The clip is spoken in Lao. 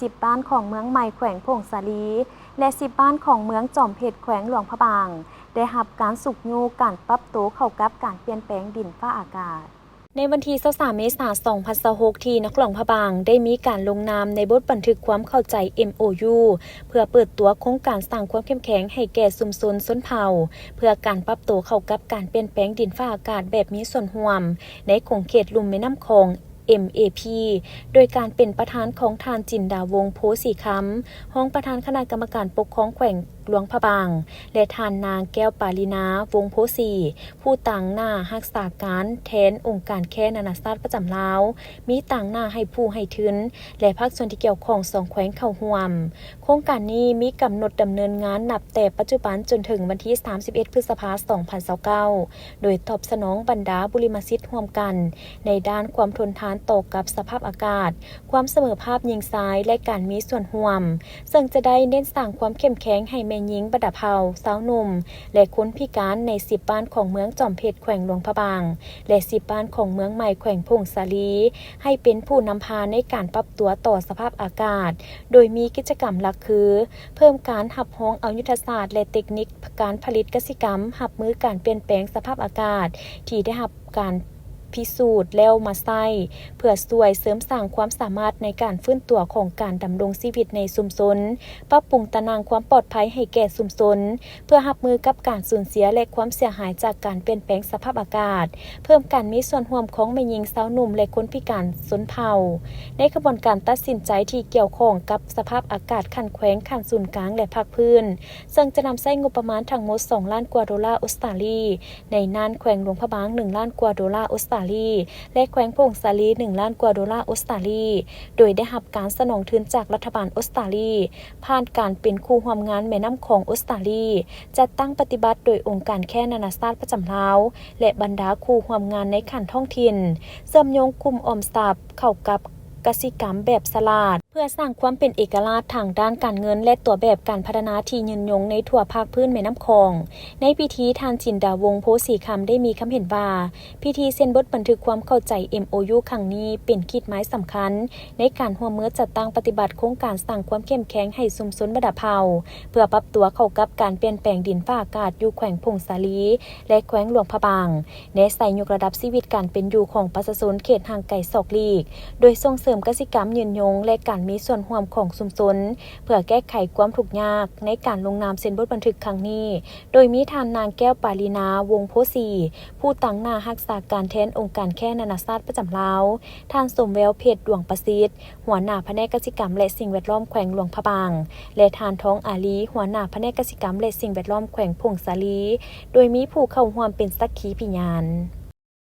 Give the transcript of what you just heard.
ສິບບ້ານຂອງເມືອງໃໝ່ ແຂວງຜົ້ງສາລີ ແລະ ສິບບ້ານຂອງເມືອງຈອມເພັດ ແຂວງຫຼວງພະບາງ ໄດ້ຮັບການຊຸກຍູ້ການປັບໂຕເຂົ້າກັບການປ່ຽນແປງດິນຟ້າອາກາດ. ໃນວັນທີຊາວສາມ ເມສາ ສອງພັນຊາວຫົກ ທີ່ນະຄອນຫຼວງພະບາງ ໄດ້ມີການລົງນາມໃນບົດບັນທຶກຄວາມເຂົ້າໃຈ ເອັມໂອຢູ ເພື່ອເປີດຕົວໂຄງການສ້າງຄວາມເຂັ້ມແຂງໃຫ້ແກ່ຊຸມຊົນຊົນເຜົ່າ ເພື່ອການປັບໂຕເຂົ້າກັບການປ່ຽນແປງດິນຟ້າອາກາດແບບມີສ່ວນຮ່ວມ ໃນຂົງເຂດລຸ່ມແມ່ນ້ຳຂອງ ເອັມເອພີ ໂດຍການເປັນປະທານຂອງທ່ານ ຈິນດາວົງ ໂພສີຄຳ ຮອງປະທານຄະນະກຳມະການປົກຄອງແຂວງຫຼວງພະບາງ ແລະ ທ່ານນາງ ແກ້ວປາລີນາ ວົງໂພສີ ຜູ້ຕາງໜ້າຮັກສາການແທນອົງການແຄນານາຊາດປະຈຳລາວ, ມີຕາງໜ້າໃຫ້ຜູ້ໃຫ້ທຶນ ແລະ ພາກສ່ວນທີ່ກ່ຽວຂ້ອງສອງແຂວງເຂົ້າຮ່ວມ. ໂຄງການນີ້ມີກຳນົດດຳເນີນງານນັບແຕ່ປັດຈຸບັນຈົນເຖິງວັນທີສາມສິບເອັດ ພຶດສະພາ ສອງພັນຊາວເກົ້າ ໂດຍຕອບສະໜອງບັນດາບຸລິມະສິດຮ່ວມກັນ ໃນດ້ານຄວາມທົນທານຕໍ່ກັບສະພາບອາກາດ, ຄວາມສະເໝີພາບຍິງຊາຍ ແລະ ການມີສ່ວນຮ່ວມ, ເຊິ່ງຈະໄດ້ເນັ້ນສ້າງຄວາມເຂັ້ມແຂງໃຫ້ແມ່ຍິງບັນດາເຜົ່າ, ຊາວໜຸ່ມ ແລະ ຄົນພິການໃນສິບບ້ານຂອງເມືອງຈອມເພັດ ແຂວງຫຼວງພະບາງ ແລະ ສິບບ້ານຂອງເມືອງໃໝ່ ແຂວງຜົ້ງສາລີ ໃຫ້ເປັນຜູ້ນຳພາໃນການປັບຕົວຕໍ່ສະພາບອາກາດ, ໂດຍມີກິດຈະກຳຫຼັກຄື ເພີ່ມການຮັບຮອງເອົາຍຸດທະສາດ ແລະ ເຕັກນິກການຜະລິດກະສິກຳຮັບມືການປ່ຽນແປງສະພາບອາກາດ ທີ່ໄດ້ຮັບການພິສູດແລ້ວມາໃຊ້ ເພື່ອຊ່ວຍເສີມສ້າງຄວາມສາມາດໃນການຟື້ນຕົວຂອງການດຳລົງຊີວິດໃນຊຸມຊົນ, ປັບປຸງຕາໜ່າງຄວາມປອດໄພໃຫ້ແກ່ຊຸມຊົນ ເພື່ອຮັບມືກັບການສູນເສຍ ແລະ ຄວາມເສຍຫາຍຈາກການປ່ຽນແປງສະພາບອາກາດ, ເພີ່ມການມີສ່ວນຮ່ວມຂອງແມ່ຍິງ, ຊາວໜຸ່ມ ແລະ ຄົນພິການຊົນເຜົ່າ ໃນຂະບວນການຕັດສິນໃຈທີ່ກ່ຽວຂ້ອງກັບສະພາບອາກາດຂັ້ນແຂວງ, ຂັ້ນສູນກາງ ແລະ ພາກພື້ນ, ເຊິ່ງຈະນຳໃຊ້ງົບປະມານທັງໝົດສອງລ້ານກວ່າໂດລາອົດສະຕາລີ, ໃນນັ້ນແຂວງຫຼວງພະບາງໜຶ່ງລ້ານກວ່າໂດລາອົດສະຕາລີ ແລະ ແຂວງຜົ້ງສາລີໜຶ່ງລ້ານກວ່າໂດລາອົດສະຕາລີ, ໂດຍໄດ້ຮັບການສະໜອງທຶນຈາກລັດຖະບານອົດສະຕາລີ ຜ່ານການເປັນຄູ່ຮ່ວມງານແມ່ນ້ຳຂອງອົດສະຕາລີ, ຈັດຕັ້ງປະຕິບັດໂດຍອົງການແຄນານາຊາດປະຈຳລາວ ແລະ ບັນດາຄູ່ຮ່ວມງານໃນຂັ້ນທ້ອງຖິ່ນ, ເຊື່ອມໂຍງກຸ່ມອອມຊັບເຂົ້າກັບກະສິກຳແບບສະຫຼາດ ເພື່ອສ້າງຄວາມເປັນເອກະລາດທາງດ້ານການເງິນ ແລະ ຕົວແບບການພັດທະນາທີ່ຍືນຍົງໃນທົ່ວພາກພື້ນແມ່ນ້ຳຂອງ. ໃນພິທີ, ທ່ານ ຈິນດາວົງ ໂພສີຄຳ ໄດ້ມີຄຳເຫັນວ່າ, ພິທີເຊັນບົດບັນທຶກຄວາມເຂົ້າໃຈ ເອັມໂອຢູ ຄັ້ງນີ້ ເປັນຂີດໝາຍສຳຄັນໃນການຮ່ວມມືຈັດຕັ້ງປະຕິບັດໂຄງການສ້າງຄວາມເຂັ້ມແຂງໃຫ້ຊຸມຊົນບັນດາເຜົ່າ ເພື່ອປັບຕົວເຂົ້າກັບການປ່ຽນແປງດິນຟ້າອາກາດຢູ່ແຂວງຜົ້ງສາລີ ແລະ ແຂວງຫຼວງພະບາງ, ແນໃສ່ຍົກລະດັບຊີວິດການເປັນຢູ່ຂອງປະຊາຊົນເຂດຫ່າງໄກສອກຫຼີກ, ໂດຍສົ່ງເສີມກະສິກຳຍືນຍົງ ແລະ ການມີສ່ວນຮ່ວມຂອງຊຸມຊົນ ເພື່ອແກ້ໄຂຄວາມທຸກຍາກ. ໃນການລົງນາມເຊັນບົດບັນທຶກຄັ້ງນີ້, ໂດຍມີທ່ານນາງ ແກ້ວປາລີນາ ວົງໂພສີ ຜູ້ຕາງໜ້າຮັກສາການແທນອົງການແຄນານາຊາດປະຈຳລາວ, ທ່ານ ສົມແວວເພັດ ດວງປະສິດ ຫົວໜ້າພະແນກກະສິກຳ ແລະ ສິ່ງແວດລ້ອມແຂວງຫຼວງພະບາງ ແລະ ທ່ານ ທອງອາລີ ຫົວໜ້າພະແນກກະສິກຳ ແລະ ສິ່ງແວດລ້ອມແຂວງຜົ້ງສາລີ, ໂດຍມີຜູ້ເຂົ້າຮ່ວມເປັນສັກຂີພະຍານ.